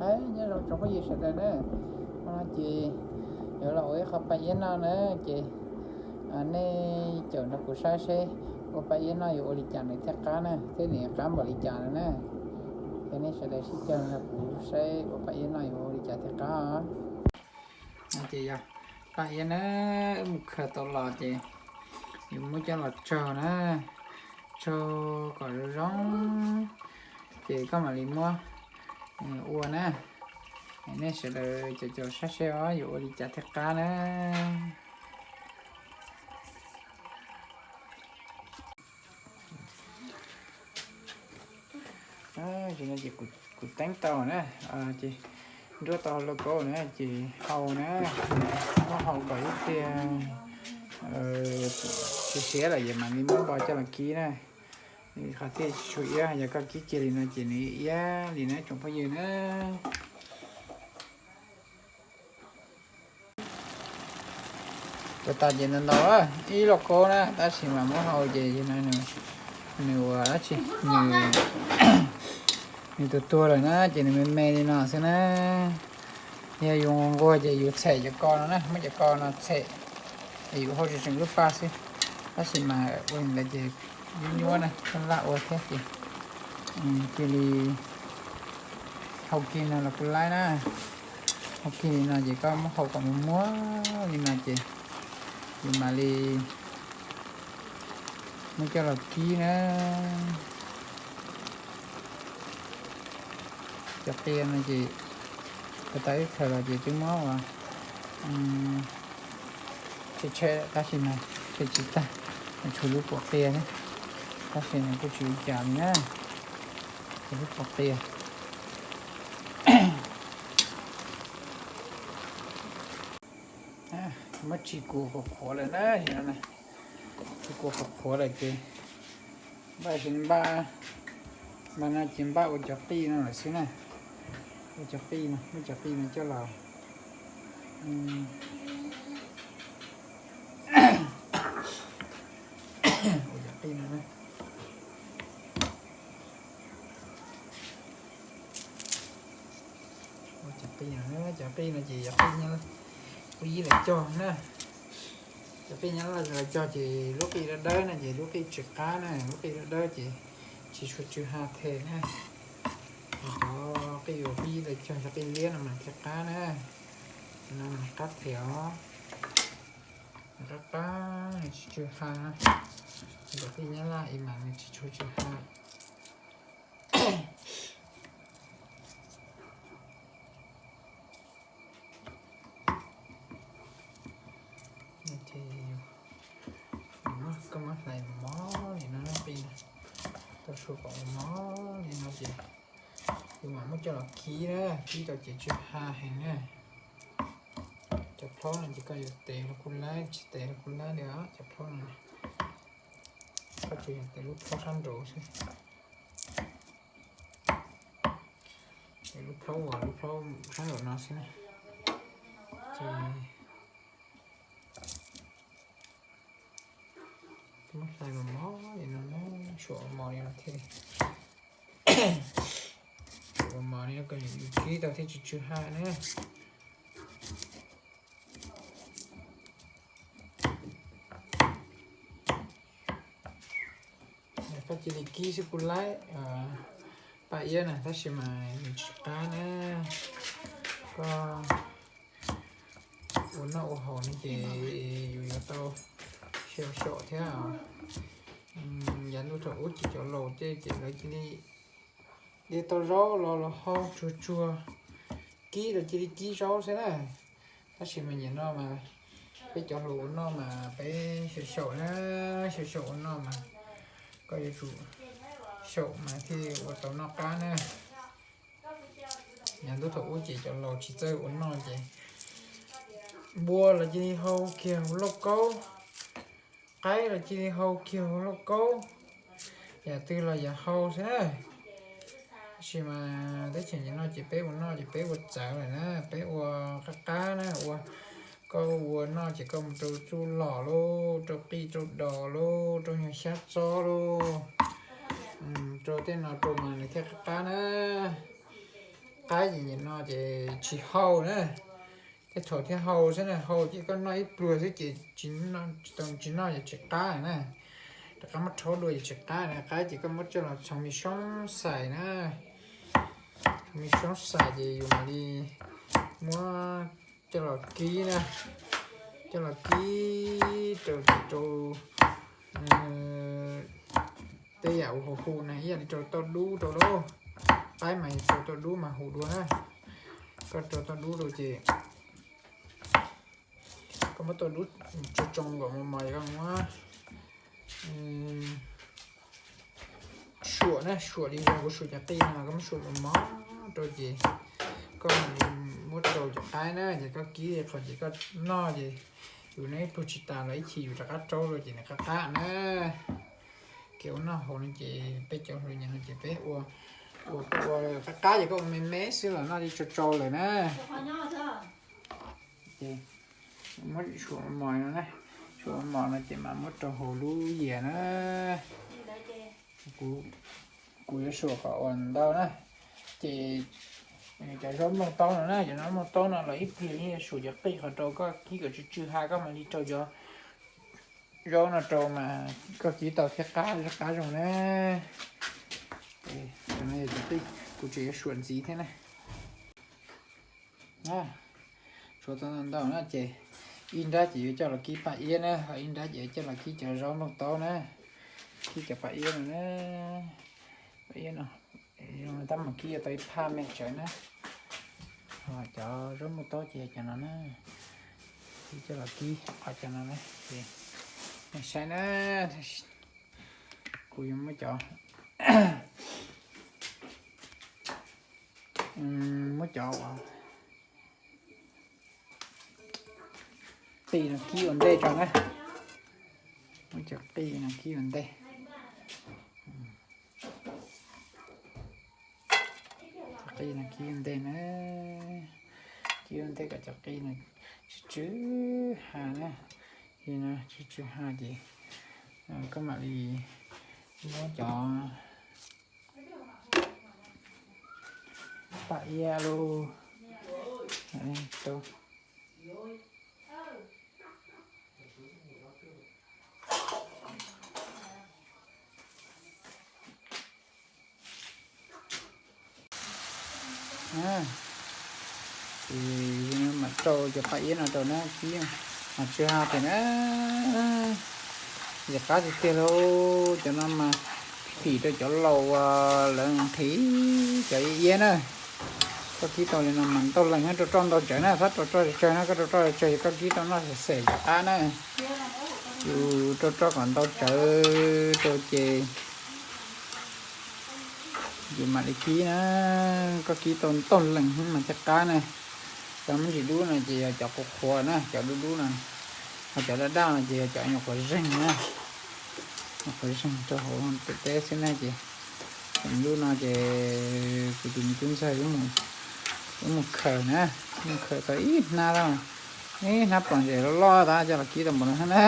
Nyob zoo tsoom phooj ywg sawv daws na, no ces yuav los ua ib qho paj iab noj na, ces nej caum nrog kuv saib seb ua paj iab noj yuav ua li cas nws thiaj qab na, thiab nws qab npaum li cas no na. Ces nej sawv daws sib caum nrog kuv saib ua paj iab noj yuav ua li cas thiaj qab os. Ces yog paj iab na, wb mus khaws tau los ces yus muab coj los tsau na, tsau kom zoo zoo, ces koj mam li muab ua na. Nej sawv daws caum caum saib seb os yuav ua li cas thiaj qab na. Ces kuv teeb tau na, ces nruab tau lauj kaub na ces hau na, muab hau kom ib pliag siav siav lawm ces mam li muab npo coj los kib na. Qhov tiaj tsis tshua iab, yog koj kib kiag li no ces nws iab li na tsoom phooj ywg na. Puas tas ces ntau ntau ib lauj kaub na, tab sis mas muab hau ces nws ua dab tsi, nws tuag tuag lawm na ces nws me me li no xwb na. Yog yus nquag ces yus txhem cov ko no na, muab cov ko no txhem, yus hau tseem tseem lub paj xwb. Tab sis mas ua li ntawd ces nyuaj nyuaj na, laj ua thiab ces cia li hau kiag no los kuj laib na. Hau kiag li no ces koj muab hau kom muag muag li no ces yus mam li muab coj los kib na. Cov qia no ces puas tas ib khaws los ces twb muab ua tshem tshem tab sis mas tshem tsis tag, tshuav lub puas qia thiab, tab sis nws kuj tsis ua cas li na, tshuav lub puas qia. Muab tsis kus qhuav qhuav lawm na, tsis kus qhuav qhuav lawm ces npaj, npaj, mas no ces npaj ua cov qij no lawm xwb na. Ua cov qij no, muab cov qij no coj los, ua cov qij no na. Ua cov qij no, cov qij no ces yog qij nyab laj, qij lawv cog na. Cov qij nyab laj lawv cog ces lub qij dawb dawb na ces lub qij tsis qab na, lub qij dawb dawb ces tsis tshua tsw ha them na. Cov qij uas qij lawv cog cov qij liab no mas thiaj qab na. Cov no mas qab them os. Qab qab nws tsis tsw ha. Cov qij nyab laj ib mas nws tsis tshua tsw ha. Koj muab hlais mos mos li no, qij tau su kom mos mos li no ces yus mam muab coj los kib na, kib tau ces tsw ha heev na. Cov plhaub no ces koj yuav tev los kuj laib, tsis tev los kuj laib li os. Cov plhaub no koj tsuas yog tev lub plhaub sab nraud xwb, tev lub plhaub uas lub plhaub sab nraum no xwb na. Ces muab hlais mos mos li no, suam mos li no thiaj li, suam mos li no kom yus kib tau thiaj tsis tsw ha na. Koj cia li kib xwb kuj laib, paj iab na, tab sis mas nws tsis qab na. Koj ua noj ua haus no ces yus yuav tau xyaum xyaum thiab. Yav ntuj thaum ub ces cov laus ces lawv cia li de tau zaub los los hau tsuag tsuag, kib los cia li kib zaub xwb na. Tab sis mas nim no mas peb cov hluas ua noj mas peb xyaum xyaum na, xyaum xyaum ua noj mas koj yuav tsum xyaum mas thiaj ua tau noj qab na. Yav ntuj thaum ub ces cov laus tsis txawj ua noj ces npua los cia li hau kiag hauv lauj kaub, qaib los cia li hau kiag hauv lauj kaub, yam twg los yam hau xwb na. Tab sis mas teb chaws nim no ces peb ua noj ces peb ua txawv lawm na, peb ua qab qab na, ua, koj ua noj ces koj mus rau txuj lom lauj, rau qij rau dos lauj, rau nyuag xyab txob lauj, rau tej no rau mas nws thiaj qab qab na. Qab qab ces nim no ces tsis hau na. Tej thaum thiaj hau xwb na, hau ces koj noj ib pluag xwb ces tsis noj ces tsis qab na. Rov qab muab rhaub dua ces tsis qab na, qab ces koj muab coj los txhoov me soob xais na. Txhoov me soob xais ces yus mam li muab coj los kib na, coj los kib rau rau tej yam uas hu hu na, ib yam li rau tauj dub rau lauj. Qaib mas rau tauj dub mas hu dua na. Koj rau tauj dub rau ces koj muab tauj dub tsoo tsoo kom mos mos, koj muab suam na, suam li kuv suam cov qij no, koj muab suam mos mos rau ces koj muab rau cov qaib na, ces koj kib qhov ces koj noj ces yus noj ib pluag tsis tas los ib chim yus rov qab rhaub rau ces nws qab qab na. Kev ua noj haus no ces peb cov hluas nyob no ces peb ua, ua, ua qab qab ces koj ua me me xwb los noj li tsau tsau lawm na. Ces muab suam mos no na, suam mos no ces mam muab rau hauv lub yias na. Kuv yuav suam kom ua ntau na. Ces cov zaub nplooj taub no na, cov zaub nplooj taub no los ib pliag yeej yuav suam cov qij qhov rau koj kib kom tsw tsw ha koj mam li rau cov zaub no rau mas koj kib tau thiaj qab, qab zoo na. Kuv tseem yuav suam ntxiv thiab na. Suav tau ntau ntau na ces ib nrab ces yuav coj los kib paj iab na, ho ib nrab ces yuav coj los kib cov zaub nplooj taub na, kib cov paj iab no na. Paj iab no, tab mas kib yuav tau ib phaj me tsawv na. Ho cov zaub nplooj taub ces yog cov no na, kib coj los kib qhov cov no na. Ces nej saib na, kuv yuav muab cov, muab cov uas qij no kib ua ntej tso na. Muab cov qij no kib ua ntej. Cov qij no kib ua ntej na. Kib ua ntej kom cov qij no tsw tsw ha na. Tsw tsw ha ces koj mam li muab cov paj iab lauj. Ces mam rau cov paj iab no rau na, kib mas tsw ha pem na. Yam qab tiag tiag lauj, cov no mas phim rau cov laus uas lawv nqhis cov iab na. Koj kib tau li no mas ntau lees, rau roj ntau tsawv na, txhob rau roj tsawg na, koj rau roj tsawg ces koj kib tau noj xem xem cov qab na. Yus rau roj kom ntau tsawv rau ces yus mam li kib na, koj kib tau ntau lees mas thiaj qab na. Cov me ntsis dub no ces yog cov qhuav qhuav na, cov dub dub no, ho cov daj daj no ces yog cov nyuam qhuav zeeg na, nyuam qhuav zeeg rau hauv teb xwb na ces. Lub no ces kuv tus me tub ntxawg yuav mus khaws na, mus khaws tau ib hnab, ib hnab pom ntses loj loj tas coj los kib tau npaum no na.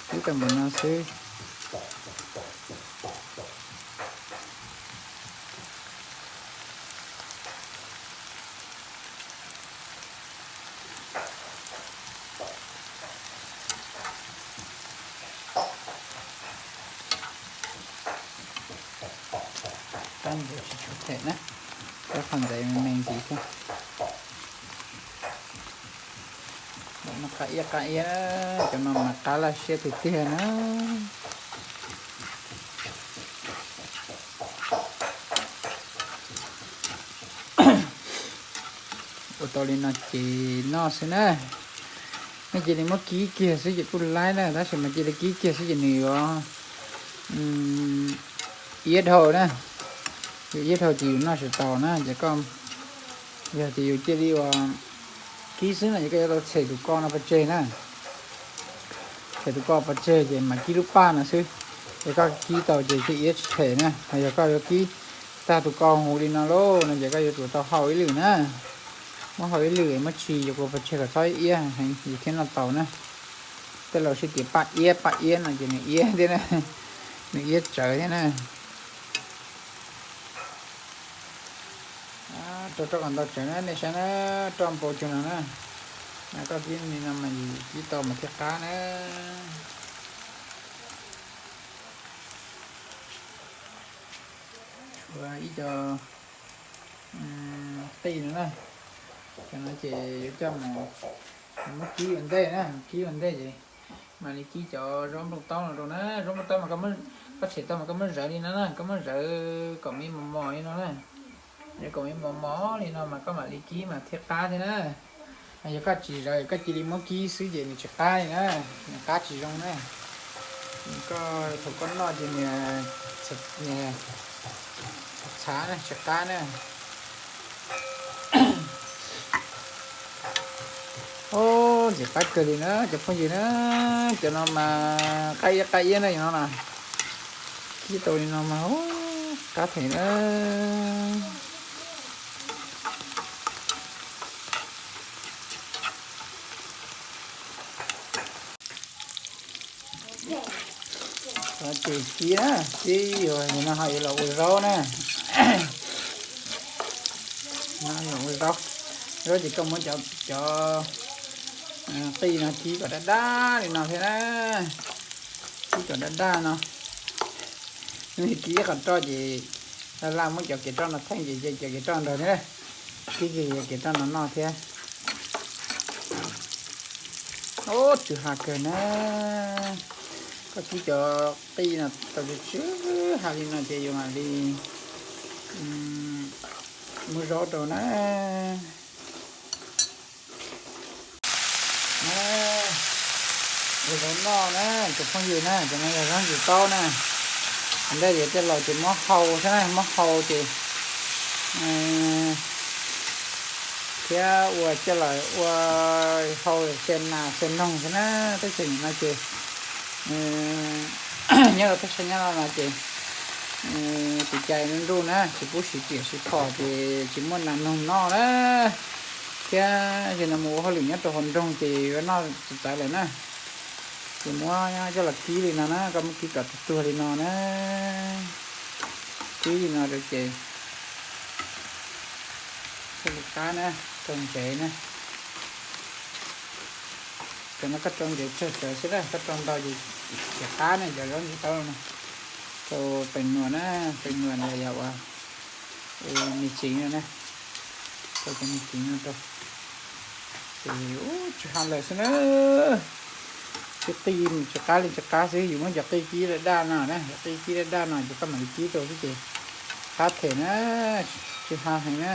Kib tau npaum no xwb. Qab ntawd tsis tshua them na, qab qhov ntawd me me ntxiv thiab. Qab iab qab iab, cov no mas qab laj siab tiag tiag na. Ua tau li no ces noj xwb na. Nej cia li muab kib kiag xwb ces kuj laib na, tab sis mas cia li kib kiag xwb ces nws yuav iab dhau na. Yus iab dhau ces yus noj tsis tau na, ces koj, yog tias yus cia li ua kib xwb no ces koj yuav tau tshem tus ko no pov tseg na. Tshem tus ko pov tseg ces mam kib lub paj no xwb. Ces koj kib tau ces thiaj iab tshem na, ho yog koj yuav kib tag tus ko huv li no lauj no ces koj yuav tsum tau hau ib lwm na. Muab hau ib lwm, muab tsis yuav kua pov tseg kom txhob iab heev yus thiaj noj tau na. Tej laus siab tias paj iab paj iab no ces nws iab thiab na, nws iab tsawv thiab na. Rau roj kom ntau tsawv na, nej saib na, roj npau cuag no na. Mas koj kib li no mas kib tau mas thiaj qab na. Tshuav ib co qij no na, cov no ces yuav coj mus muab kib ua ntej na, kib ua ntej ces mam li kib cov zaub nplooj taub no rau na. Zaub nplooj taub mas koj tshem tau mas koj muab zawv li no na, koj muab zawv kom me mos mos li no na. Zawv kom me mos mos li no mas koj mam li kib mas thiaj qab thiab na. Yog koj tsis zawv koj cia li muab kib xwb ces nws tsis qab li na, nws qab tsis zoo na. Koj thaum koj noj ces nws txhav na, tsis qab na. Ub, ntxim qab kawg li na cov phooj ywg na. Cov no mas qab iab qab iab na, cov no na. Kib tau li no mas qab phem na. Ces kib na, kib yuav no ho yuav los ua zaub na. Ua zaub, zaub ces koj muab cov qij no kib kom daj daj li no thiab na. Kib kom daj daj no. Kib qhov roj ces laj laj muab cov kev roj no theej ces cov kev roj nrog thiab. Kib ces kev roj no noj thiab. Ub, tsw ha kawg na. Koj kib cov qij no tau tsw tsw ha li no ces yuav mam li muab zaub rau na. Ua zaub noj na cov phooj ywg na, cov no yog zaub ntsis taub na. Ntej tias coj los ces muab hau xwb na, muab hau ces thiab ua coj los ua hau xia nas xia noog xwb na. Tab sis nim no ces nyob rau teb chaws Nyab Laj no ces kev cai nruj nruj na, tsis pub siv riam siv phom ces tsis muaj nas noog noj na. Thiab yog no mus ua hauj lwm nyob rau hauv nroog ces yuav noj txawv txawv lawm na. Ces muab coj los kib li no na, koj muab kib kom tuag tuag li no na. Kib li no rau ces thiaj li qab na, rau ntsev na. Cov no koj rau ntsev tsawg tsawv xwb na, koj rau ntau ces tsis qab ne, cov zaub ntsis taub no. Rau pes nuam na, pes nuam los yog ua me txiv no na. Rau cov me txiv no rau. Ces ub, tsw ha lawm xwb na. Kib qij tsis qab li tsis qab xwb, yus muab cov qij kib daj daj no na, cov qij kib daj daj no ces koj mam li kib rau xwb ces qab phem na, tsw ha heev na.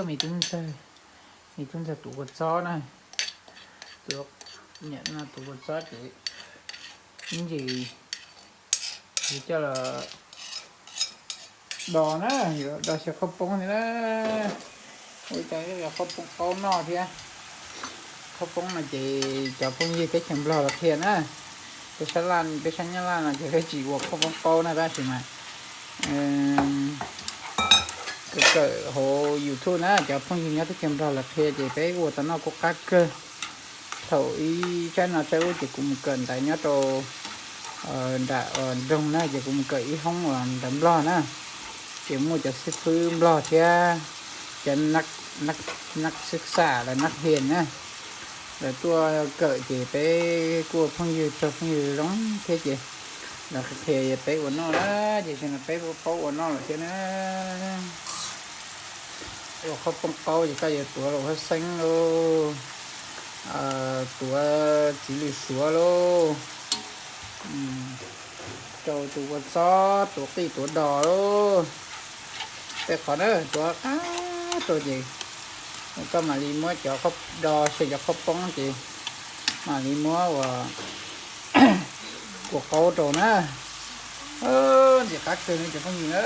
Me tub ntxawg, me tub ntxawg tuav kua txob na, tuav, niam no tuav kua txob ces ib ntsis yuav coj los do na, yuav do xyaw qhaub poob thiab na. Ua cov qhaub poob qaub noj thiab. Qhaub poob no ces cov phooj ywg teb chaws Nplog los qhia na, peb sab laj, peb sab Nyab Laj no ces peb tsis ua qhaub poob qaub na, tab sis mas kuv kawm hauv YouTube na, cov phooj ywg nyob teb chaws Nplog lawv qhia ces peb ua tau noj kuj qab kawg. Thaum ib tsab no tsab ub ces kuv mus kawm ntawv nyob rau nram nroog na, ces kuv mus kawm ib hoob uas ntawv Nplog na, ces muaj cov xib fwb Nplog thiab cov nab xib xam lawv nab hias na, lawv tuaj kawm ces peb kuj ua phooj ywg raug phooj ywg zoo thiab ces lawv qhia peb ua noj na, ces tam sim no peb kuj paub ua noj lawm thiab na. Ua qhaub poob qaub ces koj yuav tuav lauj hab xeeb lauj, tuav txiv lws suav lauj, rau tus kua txob, tuav qij tuav dos lauj, tej qhov na tuav qab rau ces koj mam li muab cov do xyaw cov qhaub poob ces mam li muab ua kua qaub rau na. Ntxim qab kawg no cov phooj ywg na,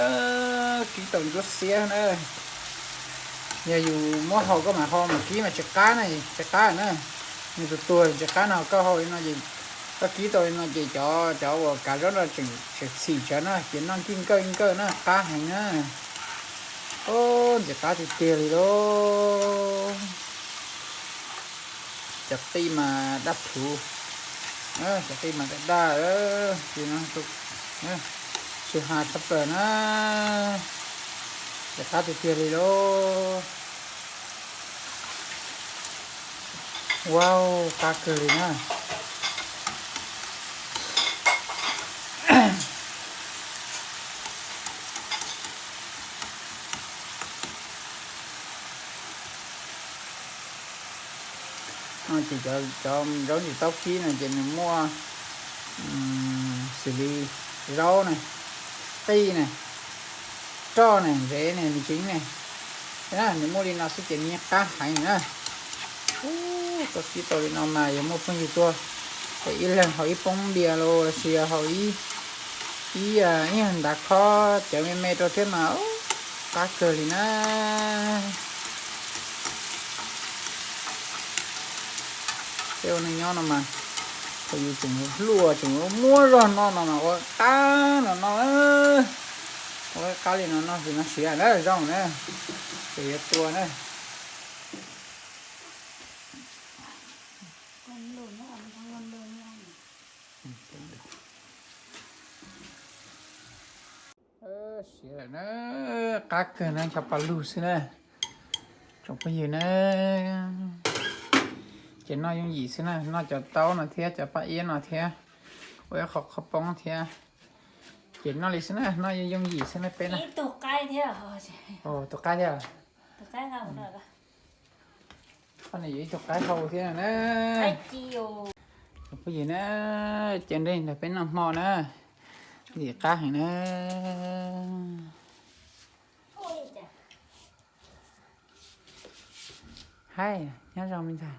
kib tau ntsuab xiab na. Yog yus muab hau koj mam hau mas kib mas tsis qab na, tsis qab na. Nws tuag tuag tsis qab no, koj hau li no ces, koj kib tau li no ces cov, cov uas kav zaub no tseem txhim tsawv na, ces noj nkij nkawj nkawj na, qab heev na. Ub, ntxim qab tiag tiag li lauj. Cov qij mas daj thuv, cov qij mas daj daj, tsis has tshaj plaws na. Ntxim qab tiag tiag li lauj. Wow, qab kawg li na. Ces cov zaub ntsis taub kib no ces nws muaj xws li zaub ne, qij ne, roj ne, ntsev ne, ntsev ne. Nws muaj li no xwb ces nws yeej qab heev na. Koj kib tau li no mas yog muaj phooj ywg tuaj, ces ib leeg haus ib poob npias los sis yog haus ib, ib, ib ntav khob cawv me me rau thiab mas qab kawg li na. Peb ua neej nyob no mas, thaum yus tseem hluas tseem muab zog no no mas ua qab no no, ua qab li no no ces no siav na, zoo na, ces yuav tua na. Siav lawm na, qab kawg na, ncho pa lug xwb na, tsoom phooj ywg na. Ces noj yooj yim xwb na, noj cov taub no thiab cov paj iab no thiab, ua ib qho qhov poob thiab. Ces noj li xwb na, noj yooj yooj yim xwb na peb na. Tus qaib thiab. Qhov no yuav ib tug qaib hau thiab na. Tsoom phooj ywg na, cia nrog peb noj hmo na, ntxim qab heev na. Hais, nyob zoo me ntxhais.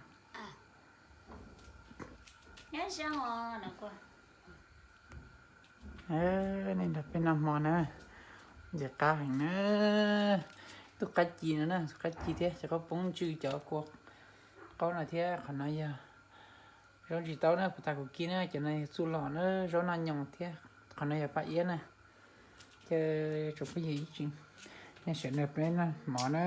Nrog peb noj hmo na, ntxim qab heev na. Tus qaib ci no na, tus qaib ci thiab cov qaub poob ntsw cov kua qaub no thiab. Qhov no yog zaub ntsis taub na, kuv tas kuv kib na, cov no yog txuj lom na, zaub noj nyoos thiab. Qhov no yog paj iab na. Ces tsoom phooj ywg ib tseem, nej sawv daws peb noj hmo na.